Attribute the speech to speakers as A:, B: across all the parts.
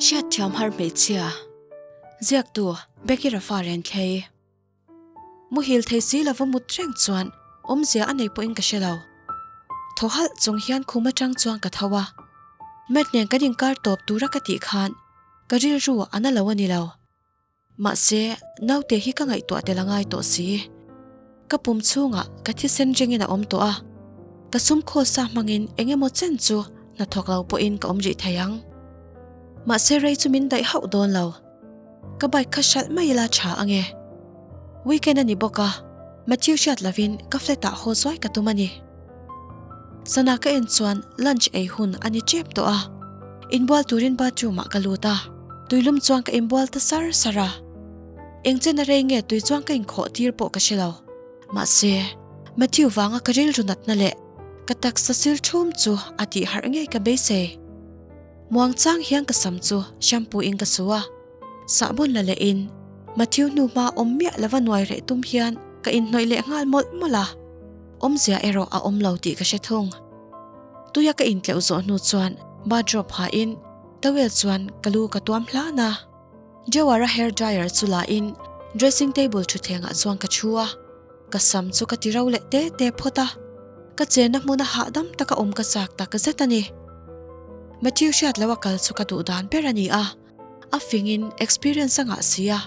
A: Hriatthiam har hmeichhia, Ziaktu Becky Rafa Renthlei. Muhil thei si lova mut reng chuan awmzia a nei pawhin ka hre lo. Thaw halh chung hian khum atang chuan ka tho a. Matt nen kan inkar tawp tura ka tih khan ka rilru a na lo a ni lo. Mahse, naute hi ka ngaihtuah tel a ngai tawh si. Ka pum chhungah ka thisen ringin a awm tawh a, ka sum khaw sa hmangin eng emaw chen chu hnathawk lo pawhin ka awm rih thei ang. Mahse rei chu min daih hauh dawn lo. Ka bike kha hralh mai ila tha ange. Weekend a ni bawk a, Matthew hriat lovin ka flat ah haw zuai ka tum a ni. Sana ka en chuan lunch ei hun a ni tep tawh a, inbual turin bathroom ah ka lut a, tuilum chuan ka inbual ta sar sar a. Eng chen a rei nge tui chuan ka inkhawh tir pawh ka hre lo. Mahse, Matthew vanga ka rilru natna leh ka taksa sil thum chu a tih harh ngei ka beisei. Muang chang hian ka sam chu shampoo in ka su a, sahbawn la leh in Matthew hnu hma awm miah lova nuai reh tum hian ka inhnawih leh nghal mawlh mawlh a, awmzia erawh a awm lo tih ka hre thung. Tuia ka intleuh zawh hnu chuan bathrobe ha in towel chuan ka lu ka tuam hlan a, Jawara hair dryer chu la in dressing table thutthleng ah chuan ka thu a. Ka sam chu ka ti ro leh te te phawt a, ka chenna hmuna hahdam taka awm ka chak tak zet a ni. Matthew hriat loh a kal chu ka duh dan ber a ni a, a fingin experience a ngah si a,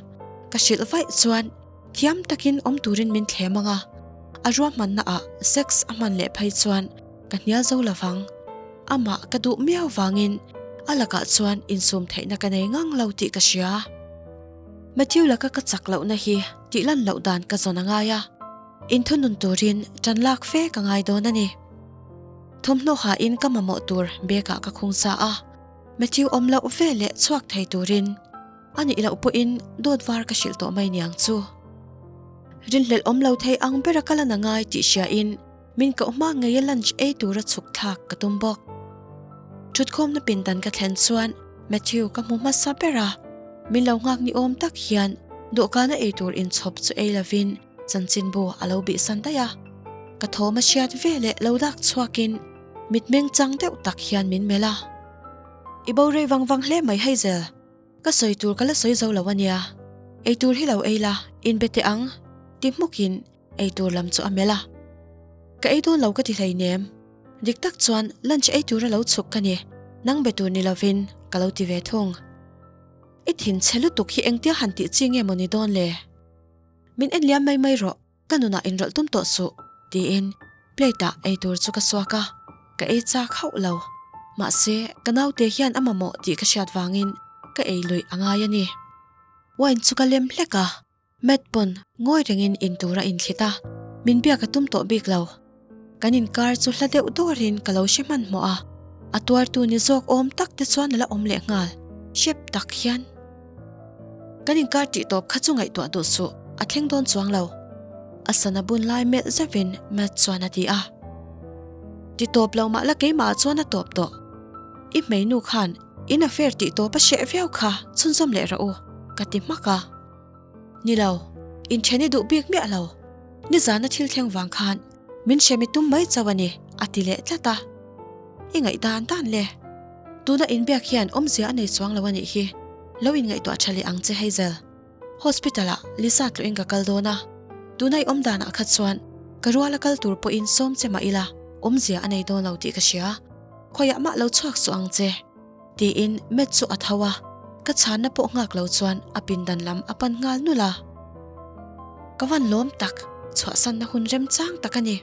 A: ka hrilh vaih chuan thiam takin awm turin min thlem ang a, a ruahmanna ah sex a hman leh phei chuan ka hnial zo lo vang. Amah ka duh miau vangin a lakah chuan insum theihna ka nei ngang lo tih ka hria. Matthew laka ka chak lohna hi tih lan loh dan ka zawn a ngai a, inthunun turin tan lak fe ka ngai dawn a ni. Thawmhnaw hain ka mamawh tur bag ah ka khung sa a, Matthew awm loh ve leh chhuak thei turin a nih loh pawhin dawt var ka hrilh tawh mai niang chu. Rinhlelh awm lo thei ang bera ka lan a ngai tih hriain min koh hma ngeia lunch ei tura chhuk thlak ka tum bawk. Thutkhawmna pindan ka thlen chuan Matthew ka hmu hmasa ber a, min lo nghak ni awm tak hian dawhkana eitur inchhawp chu ei lovin chanchinbu a lo bihsan daih a. Ka thawm a hriat veleh lo lak chhuakin mitmeng chang deuh tak hian min melh a. I bo rei vang vang hle mai Hazel. Ka sawi tur ka la sawi zo lo ania. Eitur hi lo ei la, inbe teh ang ti hmukin Eitur lam chu a melh a. Ka ei dawn lo ka ti hleinem. Dik tak chuan lunch ei tura lo chhuk ka ni, nang be tur ni lovin ka lo ti ve thung. I thin chhe lutuk hi engtia han tih chi nge maw ni dawn le? Min en liam mai mai rawh, ka nunah inrawlh tum tawh suh, tiin plate ah eitur chu ka suak a, ka ei chak hauh lo. Mahse, ka naute hian a mamawh tih ka hriat vangin ka ei luih a ngai a ni. Wine chu ka lem hlek a. Matt pawn ngawi rengin in tur a inthlit a, min biak a tum tawh bik lo. Kan inkar chu hla deuh dawrin ka lo hre hmanhmawh a, a tuartu ni zawk awm tak te chuan a la awm leh nghal, hrep tak hian. Kan inkar tih tawp kha chu ngaihtuah duh suh, a thleng dawn chuang lo. A sana bun lai melh zeuhin Matt chuan a ti a. Ti tawp lo mah la keimah ah chuan a tawp tawh. I hmeinu khan in affair tih tawp a hreh viau kha chhunzawm leh rawh u, ka ti hmak a. Ni lo, inthen i duh bik miah lo. Nizana thil thleng vang khan min hrem i tum mai chauh a ni, a ti leh tlat a. I ngaih dan dan le. Tuna inbiak hian awmzia a nei chuang lo a nih hi. Lo inngaihtuah tha leh ang che Hazel. Hospital ah Lisa tluin ka kal dawn a. Tuna i awm danah kha chuan ka ruala kal tur pawhin sawm che mah ila awmzia a nei dawn lo tih ka hria. Khawiah mah lo chhuak suh ang che. Tiin Matt chu a tho a, ka chhanna pawh nghak lo chuan a pindan lam a pan nghal nulh a. Ka van lawm tak, chhuahsanna hun remchang tak a ni.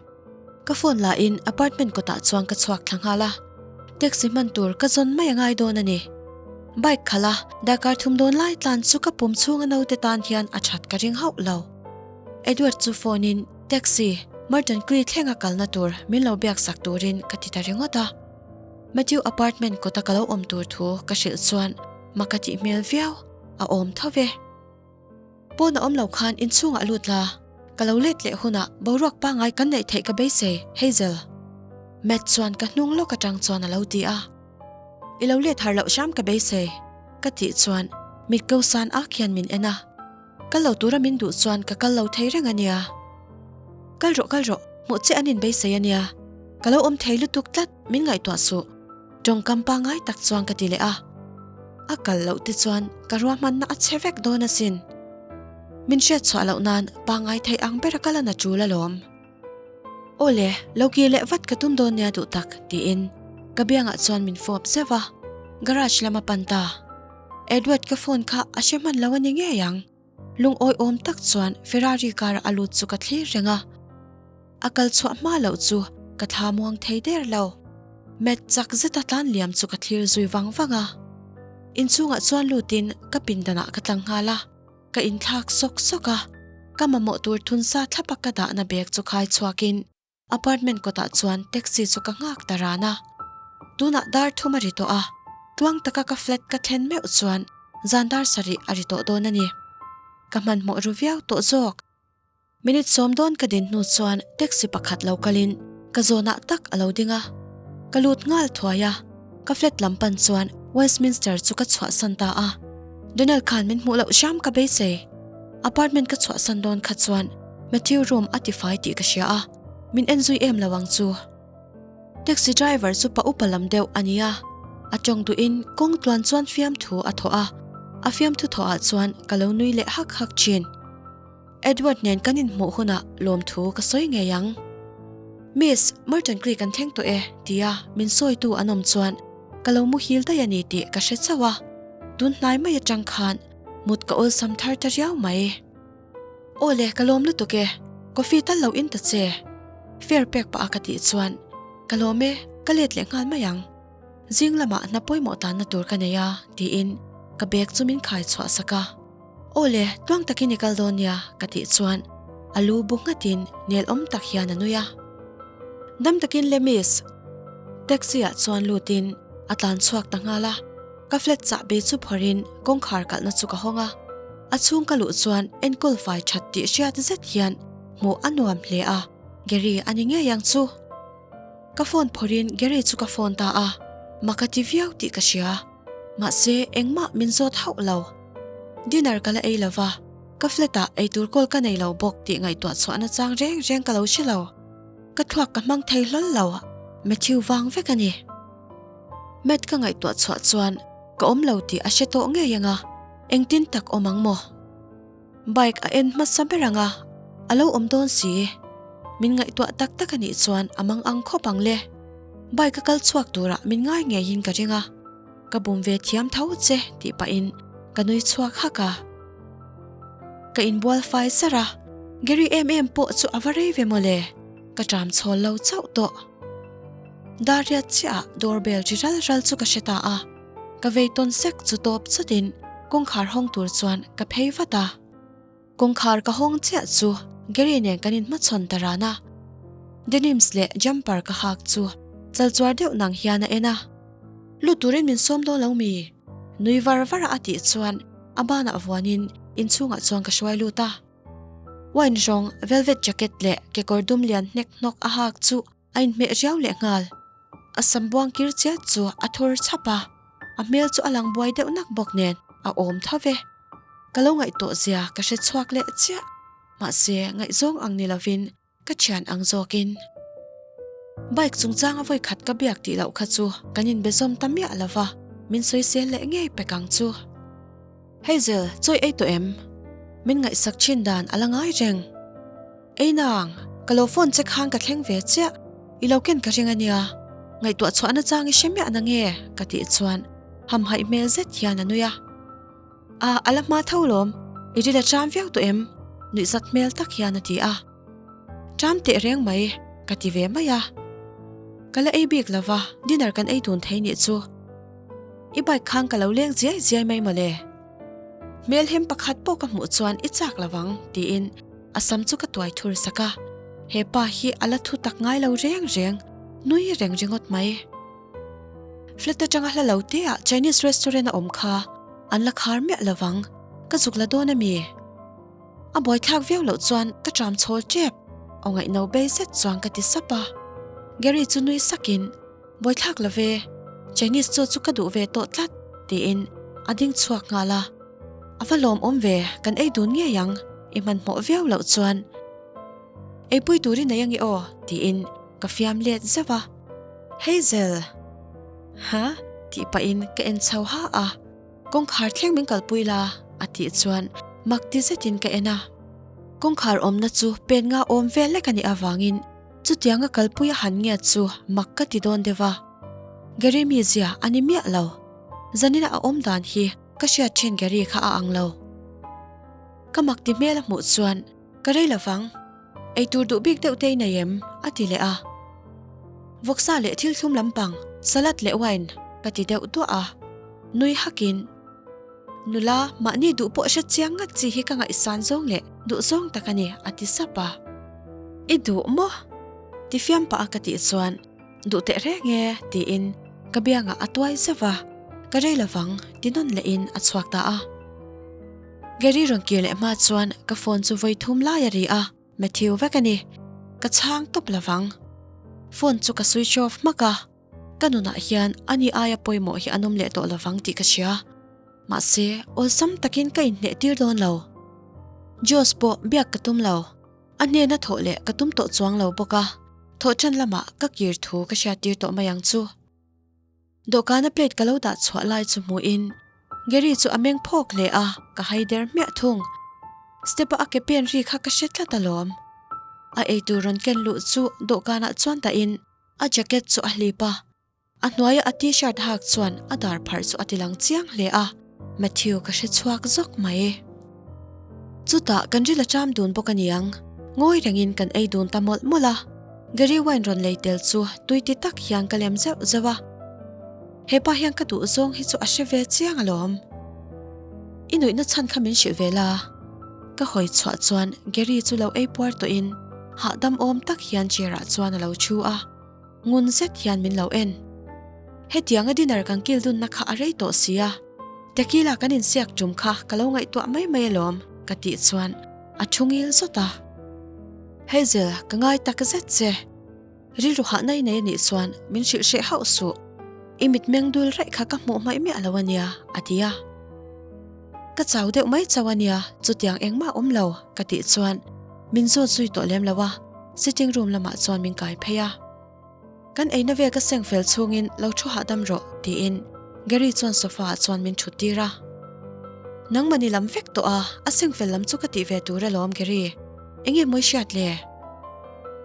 A: Ka phone la in apartment kawtah chuan ka chhuak thla nghal a, taxi hman tur ka zawn mai a ngai dawn a ni. Bike khalh a, darkar thum dawn lai tlan chu ka pum chhunga naute tan hian a that ka ring hauh lo. Edward chu phone in taxi Merton Quay thlenga kalna tur min lo biak sak turin ka ti ta ringawt a. Matthew apartment kawta ka lo awm tur thu ka hrilh chuan mak a tih hmel viau, a awm tho ve. Pawn a awm lo khan inchhungah lut la, ka lo let leh hunah boruak pangngai kan neih theih ka beisei, Hazel. Matt chuan ka hnung lawk atang chuan a lo ti a. I lo let har loh hram ka beisei, ka tih chuan mit ko san ak hian min en a. Kal lo tura min duh chuan ka kal lo thei reng a nia. Kal rawh kal rawh, hmuh che an inbeisei a nia. Ka lo awm thei lutuk tlat, min ngaihtuah suh. Tawngkam pangngai tak chuan ka ti leh a. A kal loh te chuan ka ruahmanna a chhe vek dawn asin. Min hriat chhuah loh nan pangngai theih ang bera kal a na tul alawm. Aw le, lo kir leh vat ka tum dawn nia duh tak, tiin ka biangah chuan min fawp zeuh a, garage lam a pan ta. Edward ka phone kha a hre hman lo a ni ngei ang. Lungawi awm tak chuan Ferrari car a lut chu ka thlir reng a, a kal chhuah hma loh chu ka thla muang thei der lo. Matt chak zeta tlan liam chu ka thlir zui vang vang a, inchhungah chuan lutin ka pindanah ka tlang nghal a, ka inthlak sawk sawk a, ka mamawh tur thunsa thlapa ka dahna bag chu khai chhuakin Apartment kawtah chuan taxi chu ka nghak ta ran a, tunah dar thum a ri tawh a, tluang taka ka flat ka thlen meuh chuan zan dar sarih a ri tawh dawn a ni. Ka hmanhmawh ru viau tawh zawk. Minute sawm dawn ka din hnu chuan taxi pakhat lo kalin ka zawnah tak a lo ding a, ka lut nghal thuai a, ka flat lam pan chuan Westminster chu ka chhuahsan ta a, Donald khan min hmuh loh hram ka beisei. Apartment ka chhuahsan dawn kha chuan Matthew room a tifai tih ka hria a, min en zui em lo ang chu. Taxi driver chu pa upa lam deuh a ni a, a tawng duhin kawng tluan chuan fiamthu a thawh a, a fiamthu thawhah chuan ka lo nui leh hak hak thin. Edward nen kan inhmuh hunah lawmthu ka sawi ngei ang. Miss, Merton Creek an thleng tawh e, tia min sawitu an awm chuan ka lo muhil daih a ni tih ka hre chauh a, tun hnai mai atang khan mut ka awlsam thar ta riau mai. Aw le, ka lawm lutuk e, coffee tal lo in ta che. Fare pek pah a ka tih chuan, Ka lawm e, ka let leh nghal mai ang. Zing lamah hna pawimawh tanna tur ka nei a, tiin ka bag chu min khai chhuah sak a. Aw le, tluang takin i kal dawn nia, ka tih chuan a lu bu nghatin nel awm tak hian a nui a. Dam takin le miss. Taxi ah chuan lutin a tlan chhuak ta nghal a. Ka flat chahbi chu phawrhin kawngkhar kalhna chu ka hawng a, a chhung ka luh chuan enkawl fai that tih hriat zet hian hmuh a nuam hle a, Gary a ni ngei ang chu. Ka phone phawrhin Gary chu ka phone ta a, mak a ti viau tih ka hria, mahse engmah min zawt hauh lo. Dinner ka la ei lo va, ka flat ah eitur kawl ka nei lo bawk tih ngaihtuah chhuahna chang reng reng ka lo hre lo. Ka thluak ka hmang thei hlawl lo, Matthew vang vek a ni. Matt ka ngaihtuah chhuah chuan ka awm lo tih a hre tawh ngei ang a, engtin tak awm ang maw? Bike a en hmasa ber ang a, a lo awm dawn si. Min ngaihtuah tak tak a nih chuan a mang ang khawp ang le. Bike a kal chhuak turah min ngai ngeiin ka ring a, ka bum ve thiam tho che tih pahin ka nui chhuak hak a. Ka inbual fai sar a, Gary em em pawh chu a va rei ve maw le, ka ṭam chhawl lo chauh tawh. Dariat chiah ah door bell ri ral ral chu ka hre ta a, ka vei tawn sek chu tawp chutin kawngkhar hawng tur chuan ka phei vat a. Kawngkhar ka hawng chiah chu Gary nen kan inhmachhawn ta ran a, denims leh jumper ka hak chu chal chuar deuh nang hian a en a. Lut turin min sawm dawn lo mi? Nui var var a a tih chuan a banah vuanin inchhungah chuan ka hruai lut a. Wine rawng velvet jacket leh kekawr dum lian hnek hnawk a hak chu A inhmeh riau leh nghal. A sam buang kir chiat chu a thur chhap a, a hmel chu a lang buai deuh nak bawk nen a awm tho ve. Ka lo ngaihtuah zia ka hre chhuak leh chiah. Mahse, ngaihzawng ang ni lovin ka thian ang zawkin. Bike chungchanga vawi khat ka biak tih loh kha chu kan inbe zawm ta miah lo va, min sawisel leh ngei pek ang chu. Hazel, chawi ei tawh em? Min ngaihsak thin dan a la ngai reng. Ei nang, ka lo phone che khan ka thleng ve chiah, i lo ken ka ring a nia, ngaihtuah chhuahna chang i hre miah na nge? ka tih chuan hamhaih hmel zet hian a nui a. A, a la hma tho lawm, i ril a ṭam viau tawh em? Nuihzat hmel tak hian a ti a. Ṭam teh reng mai, ka ti ve mai a. Ka la ei bik lo va, dinner kan ei dun thei nih chu. I bike khan ka lo leng ziai ziai mai mawle. Hmelhem pakhat pawh ka hmuh chuan i chak lo ang, tiin a sam chu ka tuai thur sak a. He pa hi a la thu tak ngai lo reng reng, nui reng ringawt mai. Flat atanga hla lo te ah Chinese restaurant a awm kha an la khar miah lo vang, ka zuk la dawn a mi? A buaithlak viau loh chuan ka ṭam chhawl ṭep, aw ngaihno bei zet chuan ka ti sap a. Gary chu nui sakin. Buaithlak lo ve, Chinese chaw chu ka duh ve tawh tlat, tiin a ding chhuak nghal a. A va lawmawm ve, kan ei dun ngei ang, i hmanhmawh viau loh chuan. Eipui tur i nei ange aw, tiin ka fiam let zeuh a. Hazel! Ha? tih pahin ka en chho ha a. Kawngkhar thleng min kalpui la a tih chuan mak ti zetin ka en a. Kawngkhar awmna chu pen nga awm vel lek a nih avangin chutianga kalpui a han ngiat chu mak ka ti dawn deuh a. Gary mizia a ni miah lo. Zanina a awm dan hi ka hriat thin Gary kha a ang lo. Ka mak ti hmel a hmuh chuan ka rei lovang. Eitur duh bik deuh te i nei em? a ti leh a. Vawksa leh thil thlum lampang, salad leh wine ka ti deuh duah a. Nui hakin, Nula, mahni duh pawh hre chiang ngat chi hi ka ngaihsan zawng leh duh zawng tak a ni, a ti sap a. I duh maw? Ti fiam pah a ka tih chuan, Duh teh reng e, tiin ka biangah a tuai zeuh va, ka rei lovang ti nawn lehin a chhuak ta a. Gary rawn kir leh hma chuan ka phone chu vawi thum lai a ri a, Matthew vek a ni. Ka chhang tawp lovang. Phone chu ka switch off hmak a, ka nunah hian ani aia pawimawh hi an awm leh tawh lovang tih ka hria. Mahse, awlsam takin ka inhneh tir dawn lo. Josh pawh biak ka tum lo. A hnena thawh leh ka tum tawh chuang lo bawk a, thawh ṭan lamah ka kir thu ka hriat tir tawh mai ang chu. Dawhkana plate ka lo dah chhuah lai chu hmuhin Gary chu a meng phawk hle a, ka hai der hmiah thung. Step-a a ke pen ri kha ka hre tlat alawm. A eitur rawn ken luh chu dawhkanah chuan dahin a jacket chu a hlip a. A hnuaia a t-shirt hak chuan a dar pharh chu a ti lang chiang hle a, Matthew ka hre chhuak zawk mai. Chutah kan ril a ṭam dun bawk a niang, ngawi rengin kan ei dun ta mawlh mawlh a, Gary wine rawn lei tel chu tui ti tak hian ka lem zeuh zeuh a. Hepa hian ka duh zawng hi chu a hre ve chiang alawm. I nuihna chhan kha min hrilh ve la. Ka hawi chhuah chuan Gary chu lo ei puar tawhin hahdam awm tak hian chair ah chuan a lo ṭhu a. Ngun zet hian min lo en. Hetianga dinner kan kil dunna kha a rei tawh si a, tequila kan insiak tum kha ka lo ngaihtuah mai mai alawm ka tih chuan a thu ngil zawt a. Hazel, ka ngai tak zet che. Rilru hahna i nei anih chuan min hrilh hreh hauh suh. I mitmeng dul raih kha ka hmuh hmaih miah lo ania, a ti a. Ka chau deuh mai chau ania, chutiang engmah awm lo ka tih chuan min zawt zui tawh lem lo a. Sitting room lamah chuan min kai phei a. Kan eina vel ka seng fel chhungin lo thu hahdam rawh tiin Gary chuan sofa ah chuan min thut tir a. Nangmahni lam vek tawh a, a seng fel lam chu ka tih ve tur alawm Gary. Enge mawi hriat le?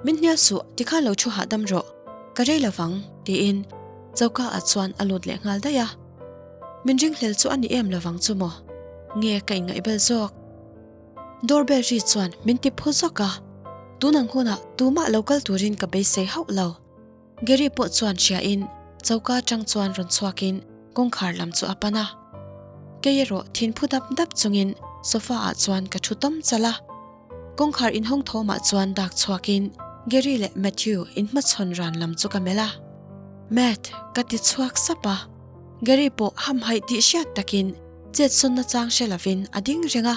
A: Min hnial suh tikhan lo thu hahdam rawh, ka rei lovang tiin choka ah chuan a lut leh nghal daih a. Min ringhlel chu a ni em lovang chu maw? Nge ka inngaihbel zawk? Doorbell ri chuan min ti phu zawk a, tun ang hunah tumah lo kal turin ka beisei hauh lo. Gary pawh chuan hriain choka atang chuan rawn chhuakin kawngkhar lam chu a pan a. Kei erawh thin phu dap dap chungin sofa ah chuan ka thu tawm chal a. Kawngkhar inhawng thawmah chuan dak chhuakin Gary leh Matthew inhmachhawn ran lam chu ka melh a. Matt, ka ti chhuak sap a. Gary pawh hamhaih tih hriat takin Chet sawnna chang hre lovin a ding reng a,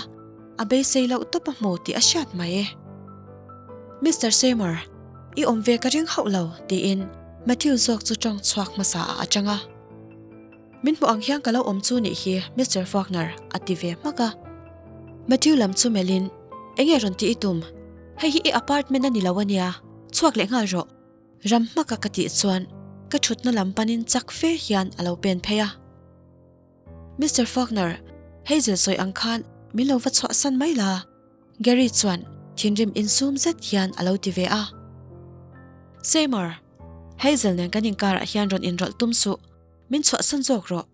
A: a beisei loh tawp a hmu tih a hriat mai e. Mister Seymour, i awm ve ka ring hauh lo, tiin Matthew zawk chu tawng chhuak hmasa ah a chang a. Min hmuh ang hian ka lo awm chu nih hi, Mister Faulkner, a ti ve hmak a. Matthew lam chu melhin, Enge rawn tih i tum? Hei hi i apartment a ni lo a nia, chhuak leh nghal rawh. Ram hmaka ka tih chuan ka thutna lam panin chak fe hian a lo pen phei a. Mister Faulkner, Hazel sawi ang khan min lo va chhuahsan mai la, Gary chuan thinrim insum zet hian a lo ti ve a. Seymour, Hazel nen kan inkarah hian rawn inrawlh tum suh, min chhuahsan zawk rawh.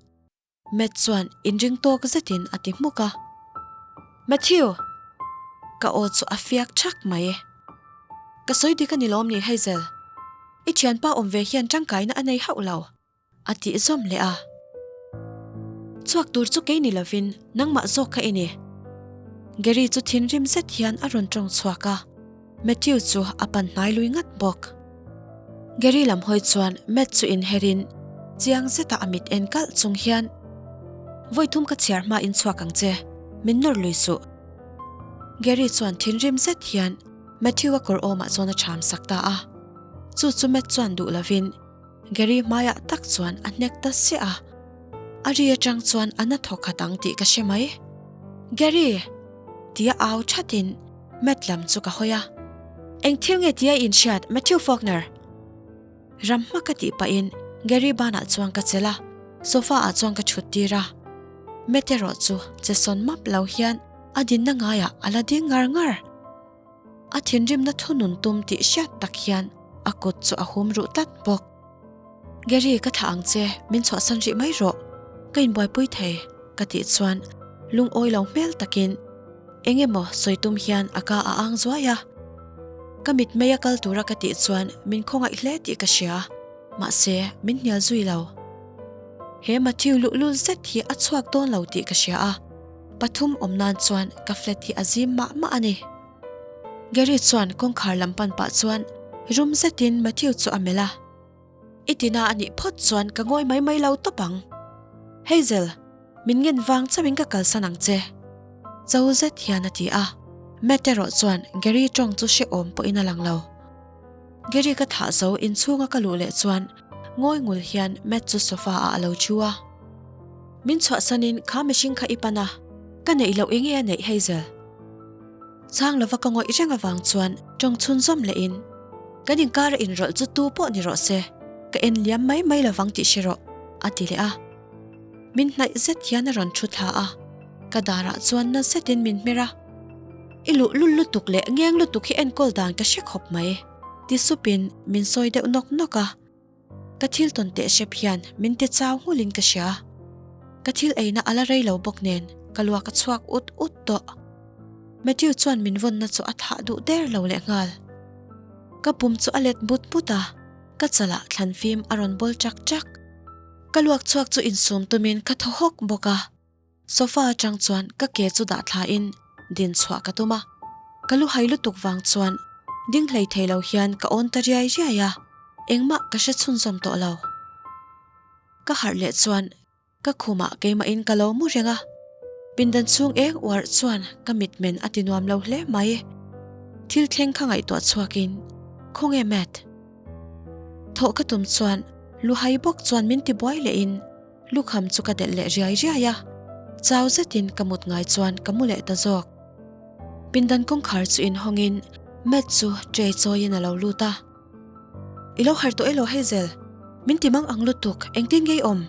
A: Matt chuan inring tawk zetin a ti hmuk a. Matthew! Ka aw chu a fiak thak mai. Ka sawi dik a ni lawm ni Hazel? I thianpa awm ve hian tangkaina a nei hauh lo. A tih zawm leh a. Chhuak tur chu kei ni lovin nangmah zawk kha i ni. Gary chu thinrim zet hian a rawn tawng chhuak a, Matthew chu a pan hnai lui ngat bawk. Gary lam hawi chuan Matt chu inherin chiang zeta a mit en kalh chung hian, Vawi thum ka chhiar hma in chhuak ang che, min nawr lui suh. Gary chuan thinrim zet hian Matthew-a kawr awmah chuan a cham sak ta a. Chu chu Matt chuan duh lovin, Gary hmaiah tak chuan a hnek ta siah a, a ri atang chuan a na thawk khat ang tih ka hre mai. Gary! Tia au thatin Matt lam chu ka hawi a. Eng thil nge tia i inhriat Matthew Faulkner? Ram hma ka tih pahin Gary banah chuan ka chelh a, sofa ah chuan ka thut tir a. Matt erawh chu che sawn map lo hian a dinna ngaiah a la ding ngar ngar. A thinrimna thunun tum tih hriat tak hian a kut chu a hum ruh tlat bawk. Gary ka thlah ang che, min chhuahsan rih mai rawh. Ka inbuaipui thei ka tih chuan lungawi lo hmel takin eng emaw sawi tum hian a ka a ang zuai a. Ka mitmei a kal tura ka tih chuan min khawngaih hle tih ka hria, mahse min hnial zui lo. He Matthew luhlul zet hi a chhuak dawn lo tih ka hria a, pathum awm nan chuan ka flat hi a zim mah mah a ni. Gary chuan kawngkhar lam pan pah chuan rum zetin Matthew chu a melh a. I tina a nih phawt chuan ka ngawi mai mai lo tawp ang. Hazel, min ngen vang chauhin ka kalsan ang che. Cho zet hian a ti a. Matt erawh chuan Gary tawng chu hrehawm pawhin a lang lo. Gary ka thah zo inchhunga ka luh leh chuan ngawi ngul hian Matt chu sofa ah a lo thu a. Min chhuahsanin kha mihring kha i pan a, ka neih loh enge a neih Hazel? Chhang lova ka ngawih reng avang chuan tawng chhunzawm lehin, Kan inkara inrawlh chu tu pawh ni rawh se, ka en liam mai mai lovang tih hre rawh, a ti leh a. Min hnaih zet hian a rawn thu thla a, ka darah chuan na zetin min hmer a. I luh lul lutuk leh ngeng lutuk hi enkawl dan ka hre khawp mai, ti supin min sawi deuh nawk nawk a. Ka thil tawn teh hrep hian min ti chau nghulin ka hria. Ka thil eina a la rei lo bawk nen ka luak a chhuak ut ut tawh. Matthew chuan min vawnna chu a thah duh der lo leh nghal. Ka pum chu a let but but a, ka chalah thlan fim a rawn bawl chak chak. Ka luak chhuak chu insum tumin ka thaw hawk bawk a. Sofa atang chuan ka ke chu dah thla in din chhuah ka tum a, ka lu hai lutuk vang chuan ding hlei thei lo hian ka awn ta riai riai a, engmah ka hre chhunzawm tawh lo. Ka harh leh chuan ka khumah keimah in ka lo mu reng a, pindan chhung eng uarh chuan ka mitmen a ti nuam lo hle mai. Thil thleng kha ngaihtuah chhuak in, Khawnge Matt? Thawh ka tum chuan lu hai bawk chuan min ti buai leh in, Lukham chu ka delh leh riai riai a, chau zetin ka mut ngai chuan ka mu leh ta zawk. Pindan kawngkhar chu inhawngin Matt chu tray chawiin a lo lut a. I lo harh tawh elaw Hazel? Min ti mang ang lutuk, engtin nge i awm?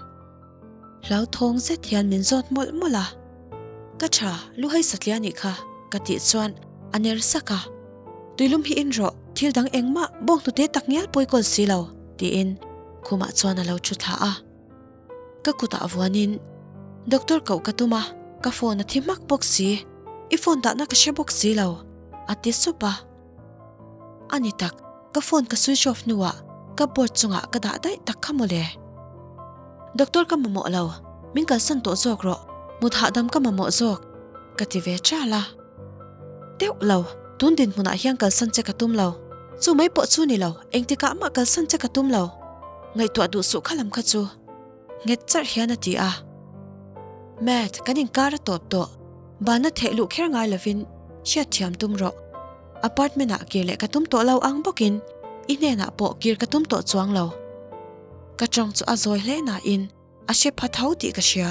A: Hlauthawng zet hian min zawt mawlh mawlh a. Ka tha, lu hei satliah anih kha, ka tih chuan a ner sak a. Tuilum hi in rawh, thil dang engmah bawnghnute tak ngial pawi kawl si lo, tiin khumah chuan a lo thu thla a. Ka kutah vuanin Doctor koh ka tum a, ka phone a thi hmak bawk si, i phone dahna ka hre bawk si lo, a ti sup a. A ni tak, ka phone ka switch off hnuah cupboard chungah ka dah daih tak kha mawle. Doctor ka mamawh lo, min kalsan tawh zawk rawh, mut hahdam ka mamawh zawk, ka ti ve ṭal a. Deuh lo, tun dinhmunah hian kalsan che ka tum lo. Chu mai pawh chu ni lo, engtikah mah kalsan che ka tum lo. Ngaihtuah duh suh kha lam kha chu. Nghet charh hian a ti a. Matt, kan inkar a tawp tawh. Bana theh luh kher ngai lovin hriatthiam tum rawh. Apartment ah kir leh ka tum tawh lo ang bawkin i hnenah pawh kir ka tum tawh chuang lo. Ka tawng chu a zawi hle nain A hre pha tho tih ka hria.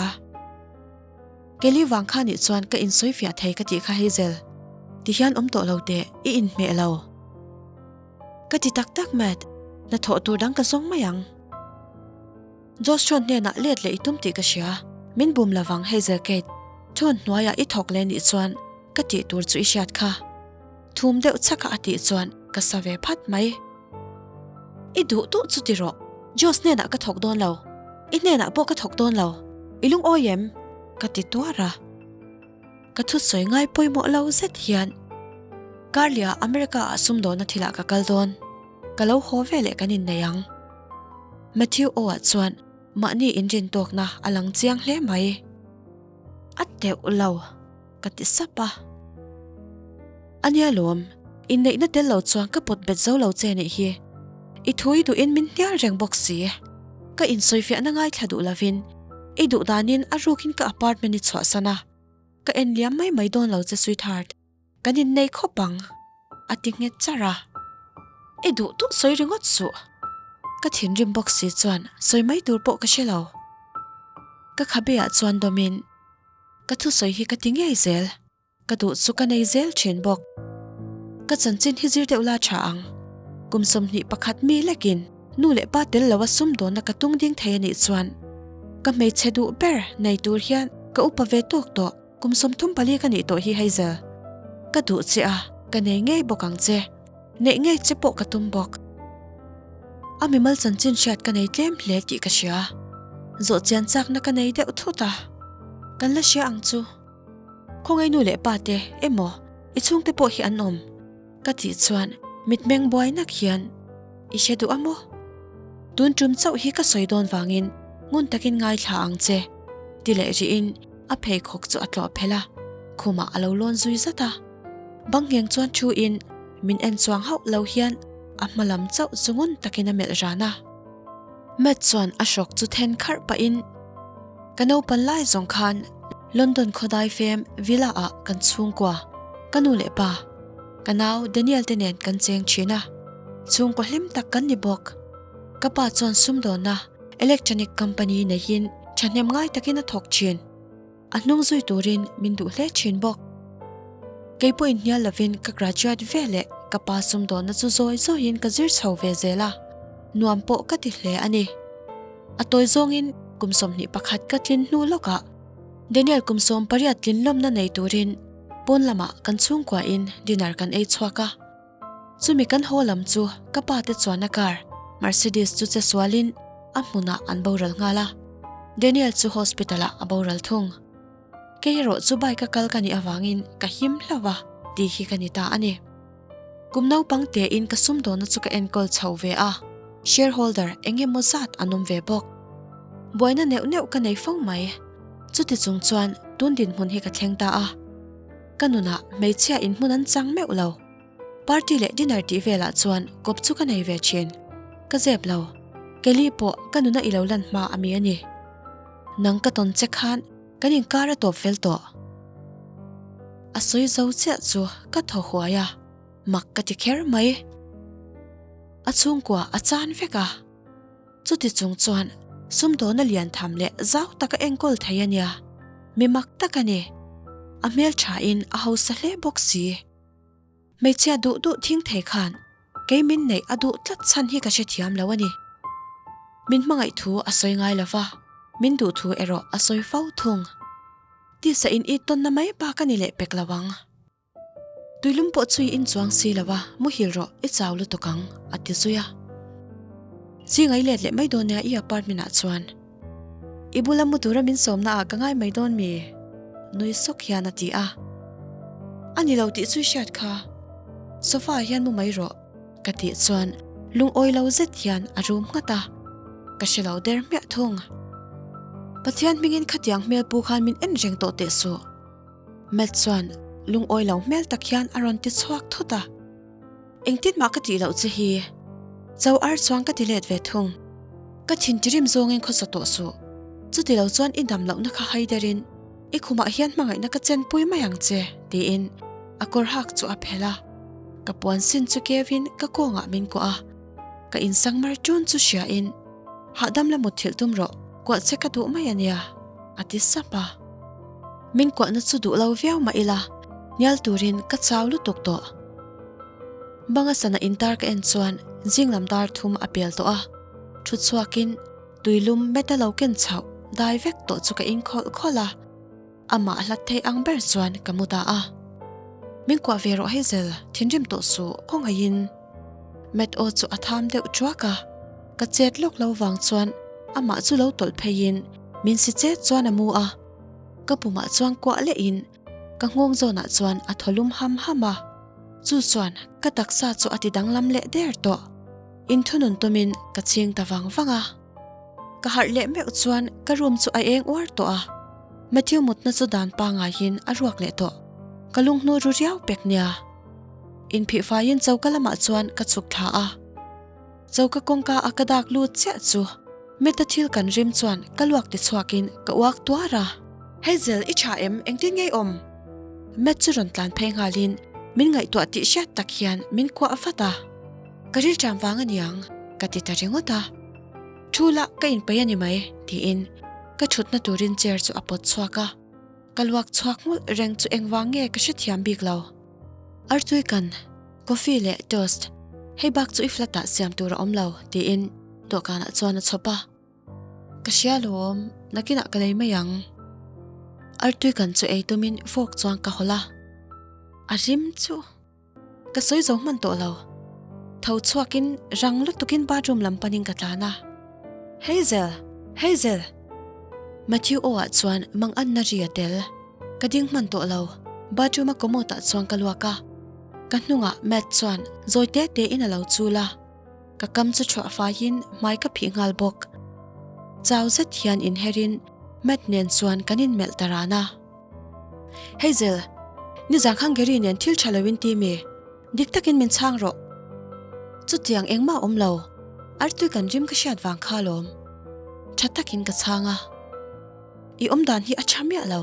A: Kelly vang kha nih chuan ka insawi fiah thei ka tih kha Hazel. Ti hian awm tawh lo teh, i inhmeh lo. Ka ti tak tak Matt, hnathawh tur dang ka zawng mai ang. Josh chuan hnenah let leh i tum tih ka hria. Min bum lovang Hazel Kate, chuan hnuaiah i thawk leh nih chuan ka tih tur chu i hriat kha. Thum deuh chhaka a tih chuan ka sa ve phat mai. I duh duh chu ti rawh, Josh hnenah ka thawk dawn lo, i hnenah pawh ka thawk dawn lo, i lungawi em? Ka ti tuar a. Ka thusawi ngai pawimawh lo zet hian Karlia America ah sumdawna thilah ka kal dawn, ka lo haw veleh kan innei ang. Matthew aw ah chuan mahni inrin tawkna a lang chiang hle mai. A teuh lo. Ka ti sap a. A nia lawm, inneihna tel lo chuan ka pawt bet zo lo che nih hi. I thu i duhin min hnial reng bawk si. Ka insawifiahna ngaithla duh lovin i duh danin a rukin ka apartment i chhuahsan a. Ka en liam mai mai dawn lo che sweetheart, kan innei khawp ang, a ti nghet charh a. I duh duh sawi ringawt suh. Ka thinrim bawk si chuan sawi mai tur pawh ka hre lo. Ka khabe ah chuan dawmin. Ka thusawi hi ka ti ngei zel, ka duh chu ka nei zel thin bawk. Ka chanchin hi zir deuh la tha ang. Kum 21 mi lekin nu leh pa tel loa sumdawnna ka tung ding thei a nih chuan ka hmeichhe duh ber nei tur hian Ka upa ve tawk tawh, kum 34 ka nih tawh hi Hazel. Ka duh che a, ka nei ngei bawk ang che. Neih ngei che pawh ka tum bawk. A mimal chanchin hriat ka nei tlem hle tih ka hria. Zawh chian chakna ka nei deuh thut a. Kan la hria ang chu. Khawngaih nu leh pa te emaw i chhungte pawh hi an awm? Ka tih chuan mitmeng buai nak hian i hre duh a maw? Tun tum chauh hi ka sawi dawn vangin ngun takin ngaithla ang che ti leh rihin a pheikhawk chu a tlawh phelh a, khumah a lo lawn zui zat a. Bang ngheng chuan thu in min en chuang hauh lo hian a hma lam chauh chu ngun takin a melh ran a. Matt chuan a hrawk chu then kharh pahin Ka naupan lai zawng khan London khawdai fem Villa ah kan chhungkua, ka nu leh pa, ka nau Daniel te nen kan cheng thin a, chhungkaw hlim tak kan ni bawk. Ka pa chuan sumdawnna electronic company neihin thahnem ngai takin a thawk thin. A hnung zui turin min duh hle thin bawk. Kei pawh inhnial lovin ka graduate ve leh ka pa sumdawnna chu zawi zawiin ka zir chho ve zel a, nuam pawh ka ti hle a ni. A tawi zawngin kum 21 ka tlin hnu lawkah Daniel kum 18 tlin lawmna nei turin pawn lamah kan chhungkuain dinner kan ei chhuak a. Chumi kan haw lam chu ka pa te chuan a car Mercedes chu che sualin a hmunah an boral nghal a, Daniel chu hospital ah a boral thung. Kei erawh chu bike a kal ka nih avangin ka him hlauh a tih hi ka ni ta a ni. Kum naupang tein ka sumdawnna chu ka enkawl chho ve a, shareholder eng emaw zat an awm ve bawk. Buaina neuh neuh ka nei fo mai. Chuti chung chuan tun dinhmun hi ka thleng ta a. Ka nunah hmeichhia inhmun an chang meuh lo. Party leh dinner tih velah chuan kawp chu ka nei ve thin. Ka zep lo. Kelly pawh ka nuna i lo lan hma a mi a ni. Nang ka tawn che khan kan inkar a tawp fel tawh. A sawi zo chiah chu ka thaw huai a, mak ka ti kher mai. A chhungkua a chan vek a. Chuti chung chuan sumdawna lian tham leh zau taka enkawl thei a nia, mi mak tak a ni. A hmel thain a hausa hle bawk si. Hmeichhia duh duh thing thei khan kei min neih a duh tlat chhan hi ka hrethiam lo a ni. Min hmangaih thu a sawi ngai lo va, min duh thu erawh a sawi fo thung. Tisa in it tawnna mai bak a ni leh pek lo ang. Tuilum pawh chu i inchuang si lo a, muhil rawh, i chau lutuk ang, a ti zui a. Zinga i let leh mai dawn nia i apartment ah chuan. I bula mu tura min sawmna ah ka ngai mai dawn mi? Nui sawk hian a ti a. A ni lo tih chu i hriat kha. Sofa ah hian mu mai rawh, ka tih chuan lungawi lo zet hian a rum nghat a. Ka hre lo der hmiah thung. Pathian hmingin khatiang hmel pu khan min en reng tawh teh suh. Matt chuan lungawi lo hmel tak hian a rawn ti chhuak thut a. Engtin mah ka tih loh che hi. Cho ar chuan ka ti let ve thung. Ka thin tirim zawngin khawsa tawh suh. Chuti lo chuan i dam lohna kha hai derin i khumah hian hmangaihna ka chenpui mai ang che, tiin a kawr hak chu a phelh a. Ka puan sin chu kevin ka kawngah min kuah a. Ka insang mar ṭun chu hriain, Hahdam la mutthilh tum rawh, kuah che ka duh mai a nia, a ti sap a. Min kuahna chu duh lo viau mah ila, hnial turin ka chau lutuk tawh. Banga sana intar ka en chuan zing lam dar thum a pel tawh a, thu chhuakin tuilum meta lo ken chhoh dai vek tawh chu ka in khawlh khawlh a, amah hlat thei ang ber chuan ka mu ta a. Min kuah ve rawh Hazel, thinrim tawh suh khawngaihin. Matt aw chu a tham deuh thuak a, ka chet lawk lo vang chuan amah chu lo tawlh pheiin min si chet chuan a mu a, ka pumah chuan kuah lehin Ka nghawng zawnah chuan a thaw lum ham ham a, chu chuan ka taksa chu a ti danglam leh der tawh. Inthunun tumin ka chhing ta vang vang a. Ka harh leh meuh chuan ka room chu a eng uar tawh a, Matthew mutna chu dan pangaiin a ruak leh tawh. Ka lunghnu ru riau pek nia. Inphih faiin choka lamah chuan ka chhuk thla a. Choka kawngka a ka dak lut chiah chu Meta thil kan rim chuan ka luak ti chhuakin ka uak tuar a. Hazel, i tha em? Engtin nge i awm? Matt chu rawn tlan phei nghalin min ngaihtuah tih hriat tak hian min kuah vat a. Ka rilṭam vang a niang, ka ti ta ringawt a. Thu lah ka inpeih a ni mai, tiin ka ṭhutna turin chair chu a pawt chhuak a. Ka luak chhuak nghulh reng chu engvang nge ka hrethiam bik lo. Artui kan, coffee leh toast, hei bak chu i flat ah siam tur a awm lo, tiin dawhkanah chuan a chhawp a. Ka hria lawm, nakinah ka lei mai ang. Artui kan chu ei tumin fork chuan ka hawlh a, a rim chu ka sawi zo hman tawh lo. Tho chhuakin rang lutukin bathroom lam panin ka tlan a, Hazel! Hazel! Matthew aw ah chuan mang anna ri a tel. Ka ding hman tawh lo, bathroom a commode ah chuan ka luak a, ka hnungah Matt chuan zawi te te in a lo chul a. Ka kam chu thuah faiin hmai ka phih nghal bawk. Chau zet hian inherin Matt nen chuan kan inmelh ta ran a. Hazel, nizan khan Gary nen thil tha loin ti mi? Dik takin min chhang rawh. Chutiang engmah awm lo, artui kan rim ka hriat vang kha alawm. Tha takin ka chhang a. I awmdan hi a tha miah lo.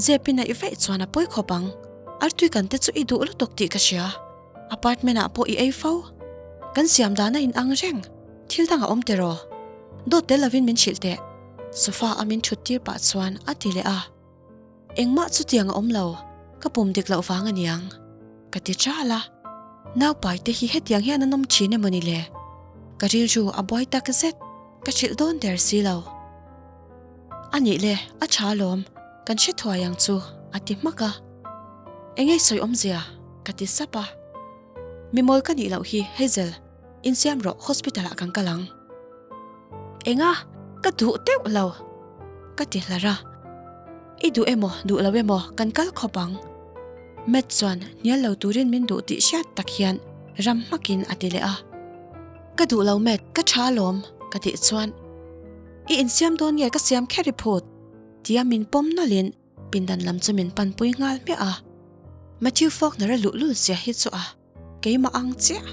A: Zepin a i vaih chuan a pawi khawp ang. Artui kan te chu i duh lutuk tih ka hria. Apartment ah pawh i ei fo. Kan siam dan a in ang reng. Thil dang a awm tiraw? Dawt tel lovin min hrilh teh. Sofa a min thut tir pah chuan a ti leh a. Engmah chutiang a awm lo, ka pum dik loh vang a niang. Ka ti ṭal a. Naupai te hi hetiang hian an awm ṭhin emaw ni le? Ka rilru a buai tak zet, ka hrilh dawn der si lo. A nih le, a ṭha alawm, kan hre thuai ang chu, a ti hmak a. Eng nge sawi awmzia? ka ti sap a. Mimawl ka nih loh hi, Hazel, insiam rawh, hospital ah kan kal ang. Enga? Ka duh deuh lo, ka ti hlar a. I duh emaw, duh lo emaw, kan kal khawp ang. Matt chuan hnial lo turin min duh tih hriat tak hian ram hmakin a ti leh a. Ka duh lo Matt, ka ṭha alawm, ka tih chuan. I insiam dawn nge ka siam kher i phut? Tia min pawm nawlhin pindan lam chu min panpui nghal hmiah a. Matthew Faulkner-a luhlul zia hi chu a keimah ang chiah.